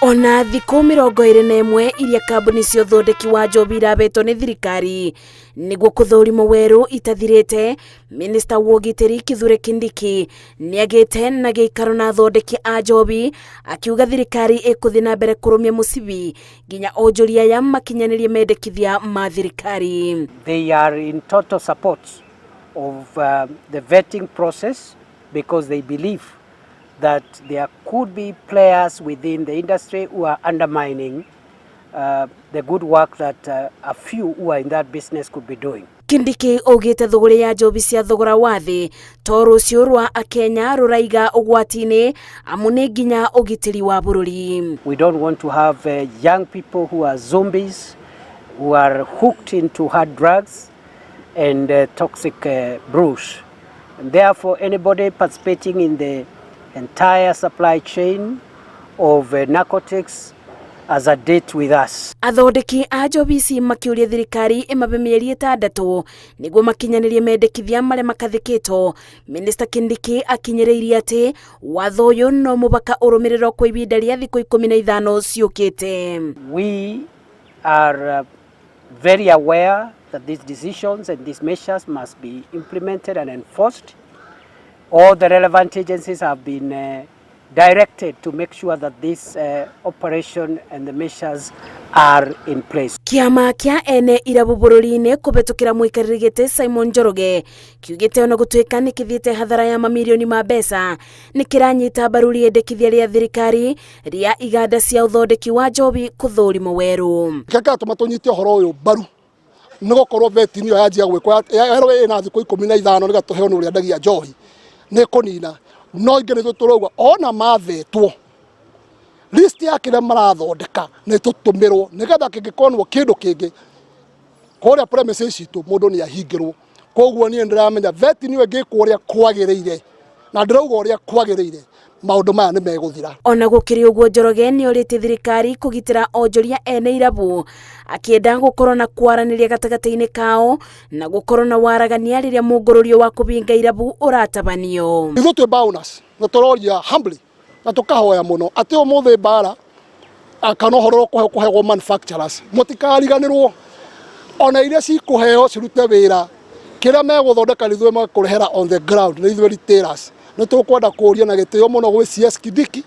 Ona thikũ 21 iria kambuni cia ũthondeki wa njohi irabetwo nĩ thirikari nĩguo kũthũrimwo werũ itathirĩte, Minista wa ũgitĩri Kithure Kindiki nĩagĩte na gĩikaro na athondeki a njohi akiuga thirikari ĩkũthiĩ na mbere kũrũmia mũcibi nginya onjoria aya makinyanĩrie mendekithia ma thirikari. They are in total support of the vetting process because they believe that there could be players within the industry who are undermining the good work that a few who are in that business could be doing. Kindiki augĩte thũgũrĩ ya njohi cia thogora wa thĩ to rũciũ rwa akenya rũraiga ũgwati-inĩ amu nĩ nginya ũgitĩri wa bũrũri. We don't want to have young people who are zombies, who are hooked into hard drugs and toxic brews. And therefore, anybody participating in the entire supply chain of narcotics has a date with us. Athondeki a njohi ici makĩũria thirikari ĩmabe mĩeri 6 nĩguo makinyanĩrie mendekithia marĩa makathĩkĩtwo. Minista Kindiki akinyĩrĩirie atĩ watho ũyũ no mũhaka ũrũmĩrĩrwo kwa ihinda rĩa thikũ 15 ciũkĩte. We are very aware that these decisions and these measures must be implemented and enforced. All the relevant agencies have been directed to make sure that this operation and the measures are in place. Kĩama kĩa ene irabu bũrũri-inĩ kũhetũkĩra mũikarĩri gĩtĩ Simon Njoroge kiugĩte ona gũtuĩka nĩ kĩthiĩte hathara ya mamirioni ma mbeca nĩ kĩranyita mbaru rĩendekithia rĩa thirikari rĩa iganda cia ũthondeki wa njohi kũthũrimwo werũ. Kĩrĩa kĩratũma tũnyite ũhoro ũyũ mbaru nĩ gũkorwo vetting ĩyo yanjia gwĩkwo yerwo ĩna thikũ 15 nĩgetha tũheo nĩ ũrĩa endagia njohi nĩ kũnina no ingĩ nĩ tũrauga ona mathetwo list ya kĩrĩa marathondeka nĩ tũtũmĩrwo nĩgetha kĩngĩkonwo kĩndũ kĩngĩ kũrĩa premises citũ mũndũ nĩ ahingĩrwo. Koguo niĩ ndĩramenya vetting ĩyo ĩngĩkwo ũrĩa kwagĩrĩire na ndĩrauga ũrĩa kwagĩrĩire maũndũ maya nĩ megũthira. Ona gũkĩrĩ ũguo, Njoroge nĩ orĩtie thirikari kũgitĩra onjoria ene irabu akĩenda gũkorwo na kwaranĩria gatagatĩ-inĩ kao na gũkorwo na waragania rĩrĩa mũngũrũrio wa kũbinga irabu ũratabanio. Ithuĩ twĩ bar owners na tũroria humbly na tũkahoya mũno atĩ ũmũthĩ mbara kana ũhoro ũrĩa kũheagwo manufacturers mũtikariganĩrwo ona iria cikũheo cirute wĩra kĩrĩa megũthondeka nĩ ithuĩ makũrehera on the ground nĩ ithuĩ retailers. Nĩ tũkwenda kũria na gĩtĩo mũno gwĩ CS Kindiki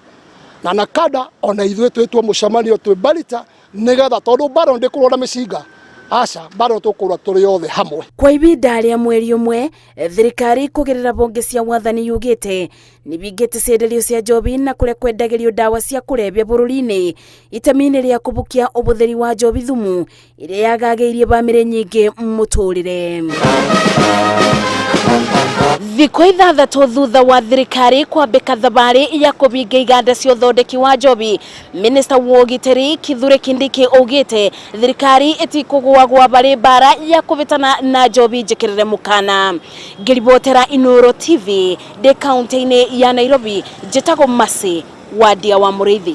na NACADA ona ithuĩ twĩtwo mũcemanio twĩ Mbarita nĩgetha tondũ mbara ndĩkũrwo na mĩcinga aca mbara tũkũrwa tũrĩ othe hamwe. Kwa ihinda rĩa mweri ũmwe, thirikari kũgerera honge cia wathani yugĩte nĩbingĩte cienderio cia njohi na kũrĩa kwendagĩrio ndawa cia kũrebia bũrũri-inĩ itemi-inĩ rĩa kũbukia ũbũthĩri wa njohi thumu ĩrĩa yagagĩirie bamĩrĩ nyingĩ mũtũrĩre. Thikũ 6 thutha wa thirikari kwambĩka thabarĩ ya kũbinga iganda cia ũthondeki wa njohi, minista wa ũgitĩri Kithure Kindiki augĩte thirikari ĩtikũgũagũa barĩ mbara ya kũbĩtana na njohi njĩkĩrĩre mũkana. Ngĩribotera Inooro TV ndĩ kaunti-inĩ ya Nairobi, njĩtagwo Mercy Wadia wa Mũrĩithi.